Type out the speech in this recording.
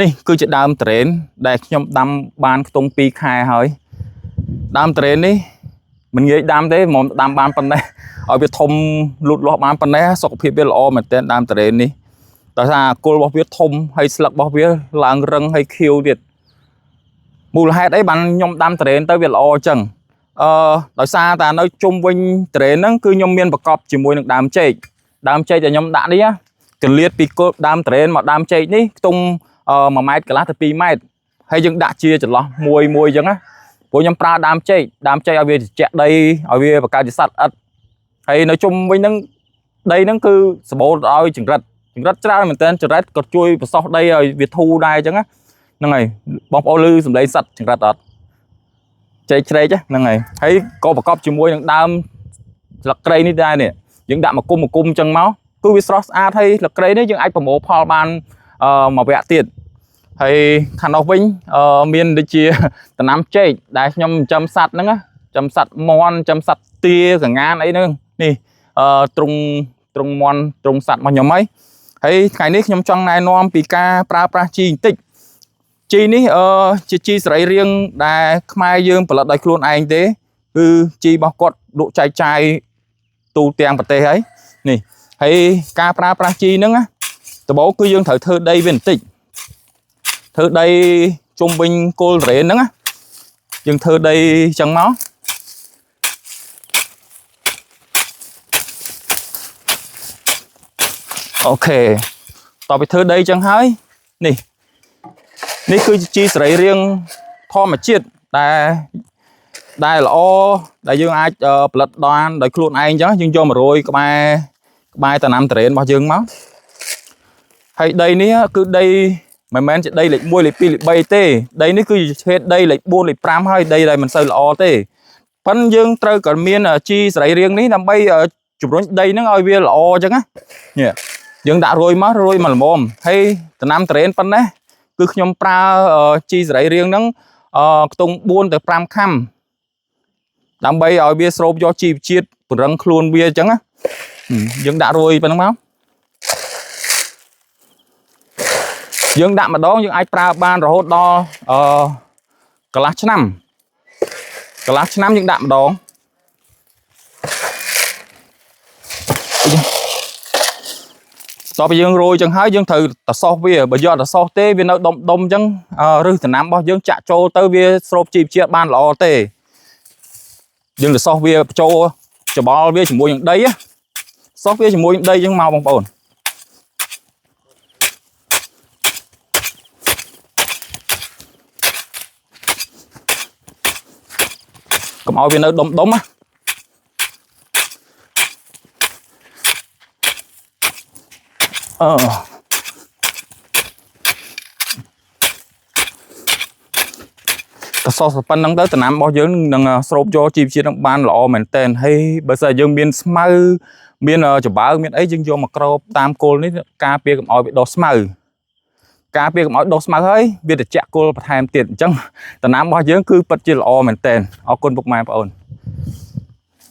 នេះគឺជាដើមត្រេនដែលខ្ញុំដាំបានខ្ទង់2ខែហើយដើមត្រេននេះមិនងាយដាំទេហ្មងដាំបានប៉ុណ្ណេះឲ្យវាធំលូតលាស់បានប៉ុណ្ណេះសុខភាពវាល្អមែនទែនដើមត្រេននេះដោយសារគល់របស់វាធំហើយស្លឹករបស់វាឡើងរឹងហើយខៀវទៀតមូលហេតុអីបានខ្ញុំដាំត្រេនទៅវាល្អអញ្ចឹងអឺដោយសារតែនៅជុំវិញត្រេនហ្នឹងគឺខ្ញុំមានប្រកបជាមួយនឹងដើមចេកដើមចេកដែលខ្ញុំដាក់នេះកលៀតពីគល់ដើមត្រេនមកដើមចេកនេះខ្ទង់1ម៉ែត្រកន្លះទៅ2ម៉ែត្រហើយយើងដាក់ជាចន្លោះមួយមួយអញ្ចឹងណាព្រោះខ្ញុំប្រើដើមចេកដើមចេកឲ្យវាត្រជាក់ដីឲ្យវាបង្កើតជាសត្វល្អិតហើយនៅជុំវិញហ្នឹងដីហ្នឹងគឺសម្បូរទៅដោយចង្រិតចង្រិតច្រើនមែនទែនចង្រិតក៏ជួយប្រសោះដីឲ្យវាធូរដែរអញ្ចឹងណាហ្នឹងហើយបងប្អូនឮសំឡេងសត្វចង្រិតអត់ចេកជ្រែកហ្នឹងហើយហើយក៏ប្រកបជាមួយនឹងដើមស្លឹកគ្រៃនេះដែរនេះយើងដាក់មកគុំមកគុំអញ្ចឹងមកគឺវាស្រស់ស្អាតហើយស្លឹកគ្រៃនេះយើងអាចប្រមូលផលបានមួយវគ្គទៀតហើយខាងនោះវិញមានដូចជាដំណាំចេកដែលខ្ញុំចិញ្ចឹមសត្វហ្នឹងណាចិញ្ចឹមសត្វមាន់ចិញ្ចឹមសត្វទាកងានអីហ្នឹងនេះអឺទ្រុងទ្រុងមាន់ទ្រុងសត្វរបស់ខ្ញុំហើយហើយថ្ងៃនេះខ្ញុំចង់ណែនាំពីការប្រើប្រាស់ជីបន្តិចជីនេះជាជីសរីរាង្គដែលខ្មែរយើងផលិតដោយខ្លួនឯងទេគឺជីរបស់គាត់លក់ចែកចាយទូទាំងប្រទេសហើយនេះហើយការប្រើប្រាស់ជីហ្នឹងណាដំបូងគឺយើងត្រូវធ្វើដីវាបន្តិចធ្វើដីជុំវិញគល់ត្រេនហ្នឹងណាយើងធ្វើដីអញ្ចឹងមកអូខេតទៅធ្វើដីអញ្ចឹងហើយនេះនេះគឺជាជីសរីរាង្គធម្មជាតិដែលដែលល្អដែលយើងអាចផលិតបានដោយខ្លួនឯងអញ្ចឹងយើងយកមករោយក្បែរក្បែរតំណាំត្រេនរបស់យើងមកហើយដីនេះគឺដីមិនមែនជាដីលេខ1លេខ2លេខ3ទេដីនេះគឺជាឈេតដីលេខ4លេខ5ហើយដីដែលមិនសូវល្អទេប៉ិនយើងត្រូវក៏មានជីសរីរាង្គនេះដើម្បីជំរុញដីហ្នឹងឲ្យវាល្អអញ្ចឹងណានេះយើងដាក់រយមករយមកល្មមហើយតំណាំត្រេនប៉ុណ្ណេះគឺខ្ញុំប្រើជីសរីរាង្គហ្នឹងខ្ទង់4ទៅ5ខាំដើម្បីឲ្យវាស្រូបយកជីវជាតិពង្រឹងខ្លួនវាអញ្ចឹងណាយើងដាក់រយប៉ុណ្ណឹងមកយើងដាក់ម្ដងយើងអាចប្រើបានរហូតដល់កន្លះឆ្នាំកន្លះឆ្នាំយើងដាក់ម្ដងតទៅយើងរយចឹងហើយយើងត្រូវតសោះវាបើយកតសោះទេវានៅដុំដុំចឹងឬដំណាំរបស់យើងចាក់ចូលទៅវាស្រូបជីវជាតិបានល្អទេយើងតសោះវាបញ្ចូលច្បល់វាជាមួយនឹងដីសោះវាជាមួយនឹងដីចឹងមកបងប្អូនកុំឲ្យវានៅដុំដុំណាអឺតសោះប៉ុណ្ណឹងទៅដំណាំរបស់យើងនឹងស្រូបយកជីវជាតិនឹងបានល្អមែនទែនហើយបើសិនយើងមានស្មៅមានចំបើងមានអីយើងយកមកគ្របតាមគល់នេះការពារកុំឲ្យវាដុះស្មៅការពារកុំឲ្យដុះស្មៅហើយវាត្រជាក់គល់បន្ថែមទៀតអញ្ចឹងដំណាំរបស់យើងគឺពិតជាល្អមែនទែនអរគុណពុកម៉ែបងប្អូន